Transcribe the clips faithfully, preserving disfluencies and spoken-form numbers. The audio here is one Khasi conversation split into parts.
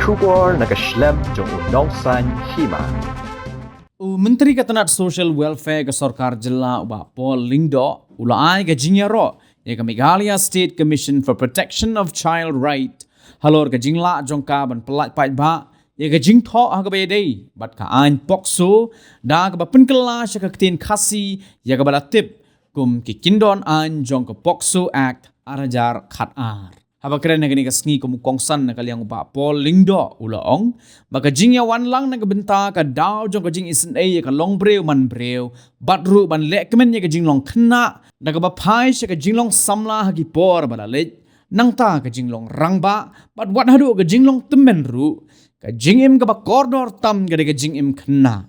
Khubor na ka shlem jong u nongsan hima. U Myntri ka tnat Social Welfare ka Sorkar Jylla u Bah Paul Lyngdoh u la ai ka jingïaroh ïa ka Meghalaya State Commission for Protection of Child Right halor ka jinglah jong ka ban pyllait paidbah ïa ka jingthoh ha kaba ïadei bad ka aiñ POCSO, da kaba pynkylla sha ka ktien Khasi ïa kaba la tip kum ki kyndon aiñ jong ka POCSO Act ar hajar khat ar. Haba kren ha kane ka sngi kum u kongsan na ka liang u Bah Paul Lyngdoh u la ong ba ka jingïawan lang na ka bynta ka daw jong ka jingisynei ïa ka longbriew manbriew bad ruh ban lehkmen ïa ka jinglong khynnah, da kaba phai sha ka jinglong samla ha ki por ba la leit, nangta ka jinglong rangbah bad wat haduh ka jinglong tymmen ruh, ka jingim kaba kordor tam ka dei ka jingim khynnah.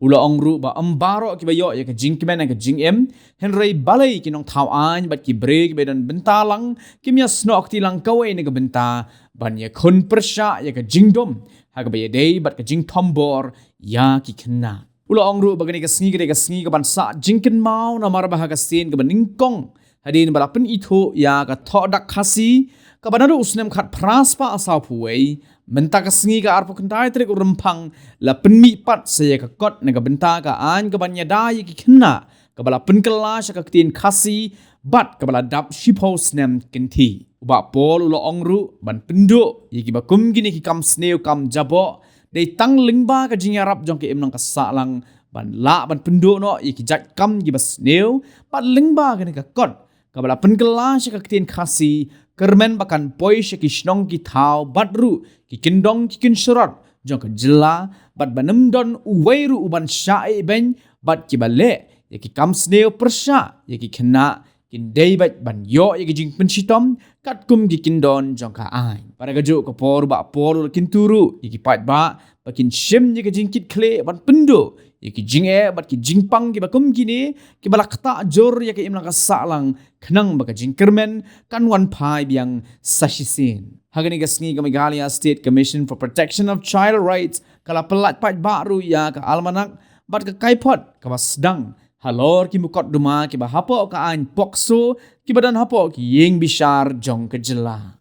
U la ong ruh ba ym baroh kiba ïoh ïa ka jingkmen ha ka jingim, hynrei balei ki nongthaw aiñ bad ki briew kiba don bynta lang kim ïasnoh kti lang kawei na ka bynta ban ïakhun pyrshah ïa ka jingdum ha kaba ïadei bad ka jingthombor ïa ki khynnah. U la ong ruh ba kane ka sngi ka dei ka sngi kaban sah jingkynmaw namar ba ha ka sien kaba nyngkong hadien ba la pynithuh ïa ka Thohdak Khasi kaba naduh u snem khatphra spah sawphew wei, mynta ka sngi ka arphew khyndai tarik u Rymphang la pynmih pat sa ïa ka kot na ka bynta ka aiñ kaban ïada ïa ki khynnah kaba la pynkylla sha ka ktien Khasi bad kaba la dap shiphew snem kynthih. U Bah Paul u la ong ruh ban pynduh ïa kiba kum kine ki kam sniew kam jaboh dei tang lyngba ka jingïarap jong ka imlang ka sahlang ban lah ban pynduh noh ïa ki jait kam kiba sniew bad lyngba kane ka kot kaba la pynkylla sha ka ktien Khasi, kyrmen ba kan poi sha ki shnong ki thaw bad ruh ki kyndong ki kynshrot jong ka jylla bad ban ym don uwei ruh uban shah ïehbeiñ bad kiba leh ïa ki kam sniew pyrshah ïa ki khynnah kin dei beit ban ïoh ïa ki jingpynshitom katkum ki kyndon jong ka aiñ. Bad ha kajuh ka por u Bah Paul u la kyntu ruh ïa ki paidbah ba kin shim ïa ka jingkitkhlieh ban pynduh ïa ki jingeh bad ki jingpang kiba kum kine kiba la ktah jur ïa ka imlang ka sahlang khnang ba ka jingkyrmen kan wan phai biang sa shisien. Ha kane ka sngi ka Meghalaya State Commission for Protection of Child Rights ka la pyllait paidbah ruh ïa ka almanak bad ka kaiphod kaba sdang halor ki mukotduma kiba hapoh ka aiñ POCSO kiba don hapoh ki ïing bishar jong ka jylla.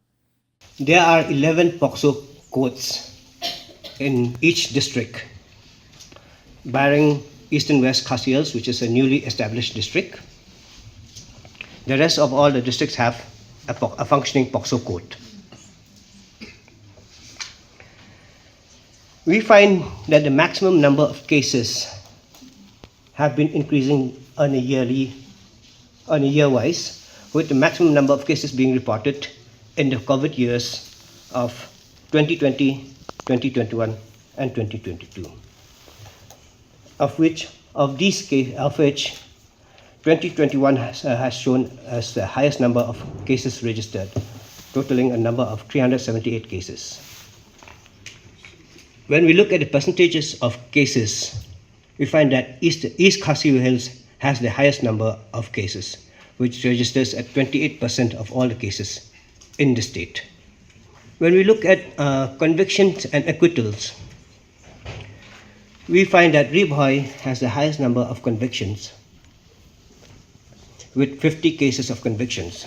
There are eleven POCSO courts in each district, barring Eastern West Khasi Hills, which is a newly established district. The rest of all the districts have a, po- a functioning POCSO court. We find that the maximum number of cases have been increasing on a yearly, on a year wise, with the maximum number of cases being reported in the COVID years of twenty twenty, twenty twenty-one, and twenty twenty-two. Of which, of these case, of which, twenty twenty-one has, uh, has shown as the highest number of cases registered, totaling a number of three hundred seventy-eight cases. When we look at the percentages of cases, we find that East, East Khasi Hills has the highest number of cases, which registers at twenty-eight percent of all the cases in the state. When we look at, uh, convictions and acquittals, we find that Ri Bhoi has the highest number of convictions, with fifty cases of convictions.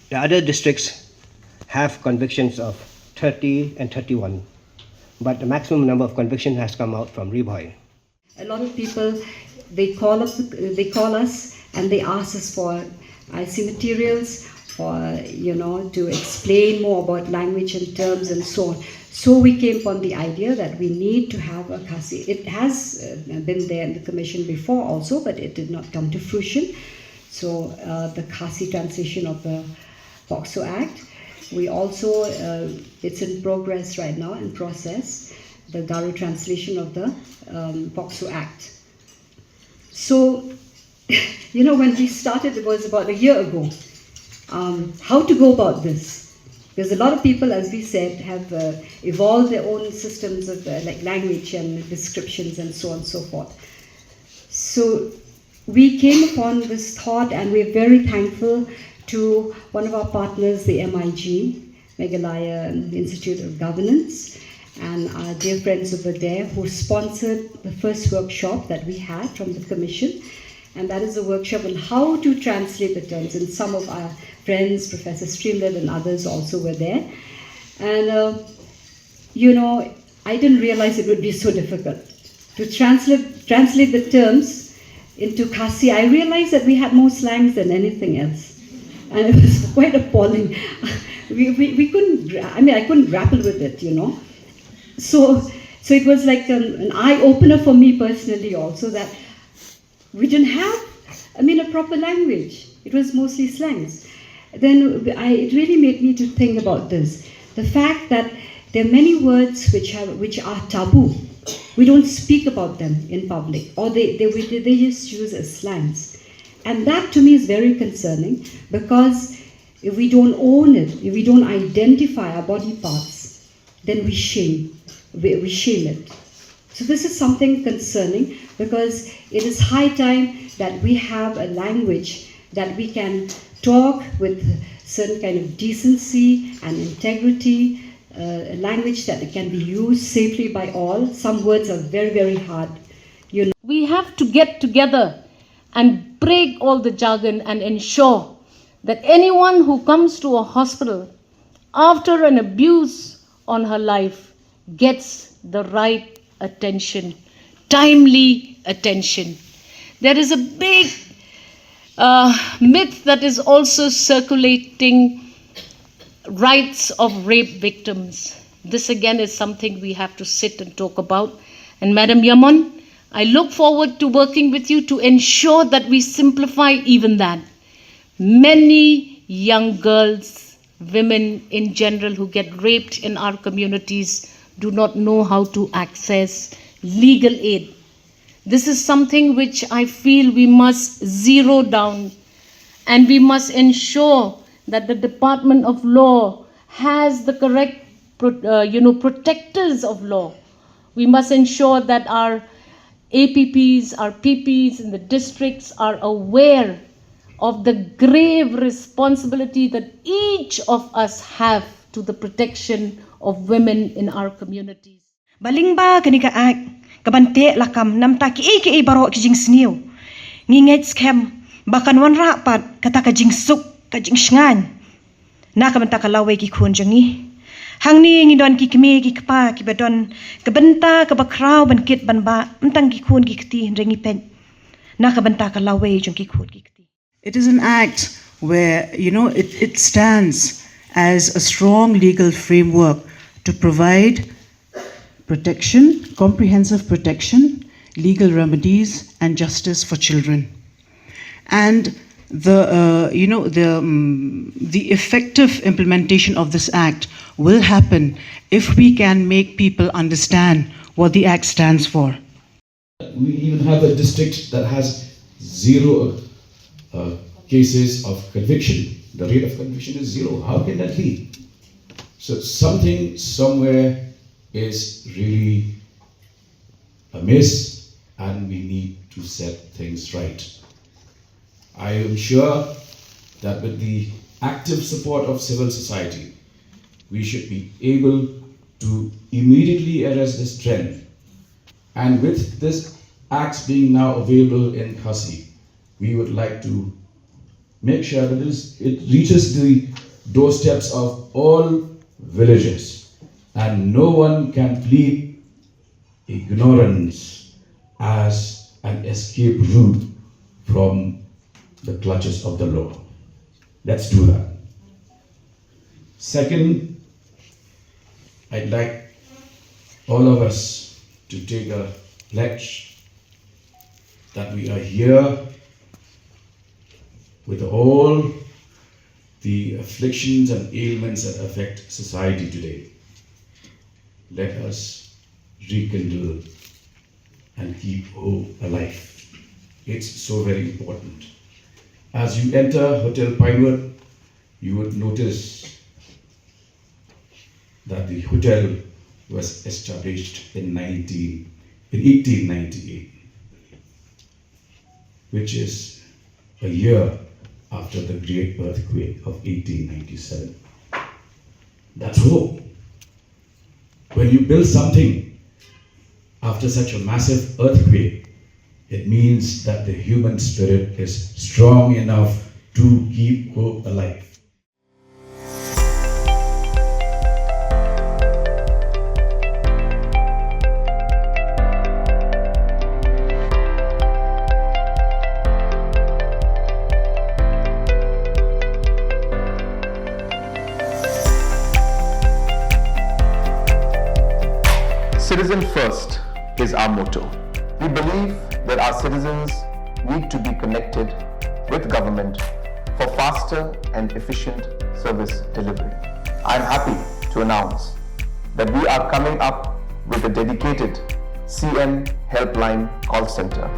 The other districts have convictions of thirty and thirty-one, but the maximum number of convictions has come out from Ri Bhoi. A lot of people, they call up, they call us and they ask us for I C materials, for, you know, to explain more about language and terms and so on. So we came upon the idea that we need to have a Khasi. It has, uh, been there in the commission before also, but it did not come to fruition. So, uh, the Khasi translation of the POCSO Act. We also, uh, it's in progress right now, in process, the Garo translation of the, um, POCSO Act. So, you know, when we started, it was about a year ago. Um, how to go about this? Because a lot of people, as we said, have, uh, evolved their own systems of, uh, like, language and descriptions and so on and so forth. So we came upon this thought, and we're very thankful to one of our partners, the M I G, Meghalaya Institute of Governance, and our dear friends over there who sponsored the first workshop that we had from the commission. And that is a workshop on how to translate the terms. And some of our friends, Professor Streamlet and others also were there. And, uh, You know, I didn't realize it would be so difficult to translate, translate the terms into Khasi. I realized that we had more slangs than anything else. And it was quite appalling. We, we, we couldn't, gra- I mean, I couldn't grapple with it, you know. So, so it was like an, an eye opener for me personally also, that we didn't have, I mean, a proper language. It was mostly slangs. Then I, it really made me to think about this. The fact that there are many words which have, which are taboo. We don't speak about them in public, or they, they, we- they just use as slangs. And that to me is very concerning, because if we don't own it, if we don't identify our body parts, then we shame, we, we shame it. So this is something concerning, because it is high time that we have a language that we can talk with certain kind of decency and integrity, uh, a language that can be used safely by all. Some words are very, very hard. You know, we have to get together and break all the jargon and ensure that anyone who comes to a hospital after an abuse on her life gets the right attention, timely attention. There is a big uh, myth that is also circulating, rights of rape victims. This again is something we have to sit and talk about. And Madam Yaman, I look forward to working with you to ensure that we simplify even that. Many young girls, women in general who get raped in our communities do not know how to access legal aid. This is something which I feel we must zero down, and we must ensure that the Department of Law has the correct pro- uh, you know, protectors of law. We must ensure that our A P Ps, our P Ps in the districts are aware of the grave responsibility that each of us have to the protection of women in our communities. Ba lyngba kane ka act ka ban teh lakam namta kiei kiei baroh ki jingsniew. Ngi ngeit skhem ba kan wanrah pat kata ka jingsuk, ka jingshngaiñ na ka bynta ka lawei ki khun jong ngi. Hangne ngi don ki kmie ki kpa ki ba don ka bynta ka ba khraw ban kit ban bah, ym tang ki khun ki kti, hynrei ngi peit na ka bynta ka lawei jong ki khun ki kti. It is an act where, you know, it, it stands as a strong legal framework to provide protection, comprehensive protection, legal remedies, and justice for children. And the, uh, you know, the, um, the effective implementation of this act will happen if we can make people understand what the act stands for. We even have a district that has zero uh, cases of conviction. The rate of conviction is zero. How can that be? So something somewhere is really amiss, and we need to set things right. I am sure that with the active support of civil society, we should be able to immediately arrest this trend. And with this act being now available in Khasi, we would like to make sure that it, is, it reaches the doorsteps of all villages, and no one can plead ignorance as an escape route from the clutches of the law. Let's do that. Second, I'd like all of us to take a pledge that we are here with all the afflictions and ailments that affect society today. Let us rekindle and keep hope alive. It's so very important. As you enter Hotel Pinewood, you would notice that the hotel was established in nineteen, in eighteen ninety-eight, which is a year after the great earthquake of eighteen ninety-seven. That's hope. When you build something after such a massive earthquake, it means that the human spirit is strong enough to keep hope alive. Citizen first is our motto. We believe that our citizens need to be connected with government for faster and efficient service delivery. I'm happy to announce that we are coming up with a dedicated C M Helpline call center.